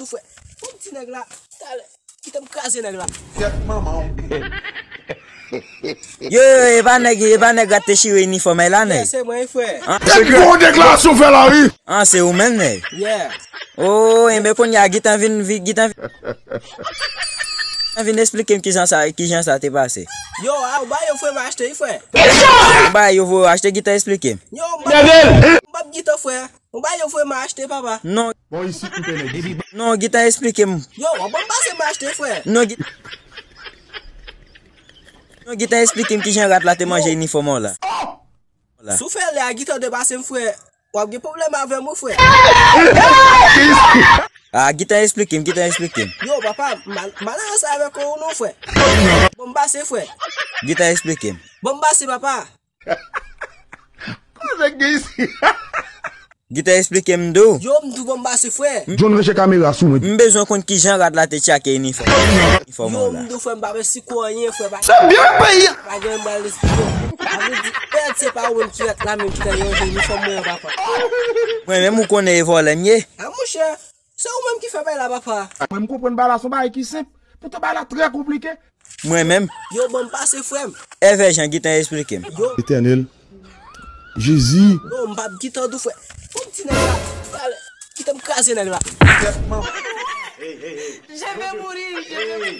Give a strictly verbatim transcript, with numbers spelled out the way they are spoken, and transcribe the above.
Tou frè. Bon ti nèg la. Talè. Kite m kraze nèg la. Tèt manman w. Yo, yo, e pa nèg, e pa nèg rat te chire inifòm la, nèg. Se mwen, frè. An, se gwo deklarasyon fè la, wi. An, se ou menm, nèg. Yeah. Oh, enben kounye a, Gitan vin, vin, Gitan vin, vin eksplike m kijan sa, kijan sa te pase. Yo, a, ou ba yo frè m achte, wi, frè. Ou ba yo voye achte, Gitan eksplike m. Yo, m ba, m ba Gitan, frè. Ou ba yo frè m achte, papa. Non. Bon, isit, m pene isit. Non, Gitan eksplike m. Yo, w ap ban m pase m achte, frè. Non, Gi-, non, Gitan eksplike m kijan rat la te manje inifòm la. Sou fè lè a Gitan depase m, frè. W ap gen pwoblèm avè m, wi, frè. Ah, Gitan eksplike m, Gitan eksplike m. Yo, papa, mal, mal ansanm avèk ou non, frè. Bon, m pase, frè. Gitan eksplike m. Bon, m pase, papa. Kòman nèg gen isi? Gitan eksplike m tou. Yo, m tou bon, m pase, frè. John, ranche kamera sou mwen. M bezwen konn kijan rad la te tchake inifòm, inifòm la. Yo, m tou, frè, m pa mèsi kou anyen, frè. Se byen peyi a. Pa gen m pral eksplike. Sa vle di, pèt se pa ou menm ki rat la menm ki ta manje inifòm mwen an, papa. Mwen menm ou konnen e vòlè m ye. A monchè, se ou menm ki fè bagay la, papa. Mwen, m konprann bagay la, se yon bagay ki senp. Poutan bagay la trè konplike. Mwen menm. Yo, bon, m pase, frè m. Evè jan Gitan eksplike m. Yo. Etènèl. Jezi. Yo, m p ap Gitan tou, frè. Bon ti nèg la. Talè. Kite m kraze nèg la. Je vais mourir, je vais mourir.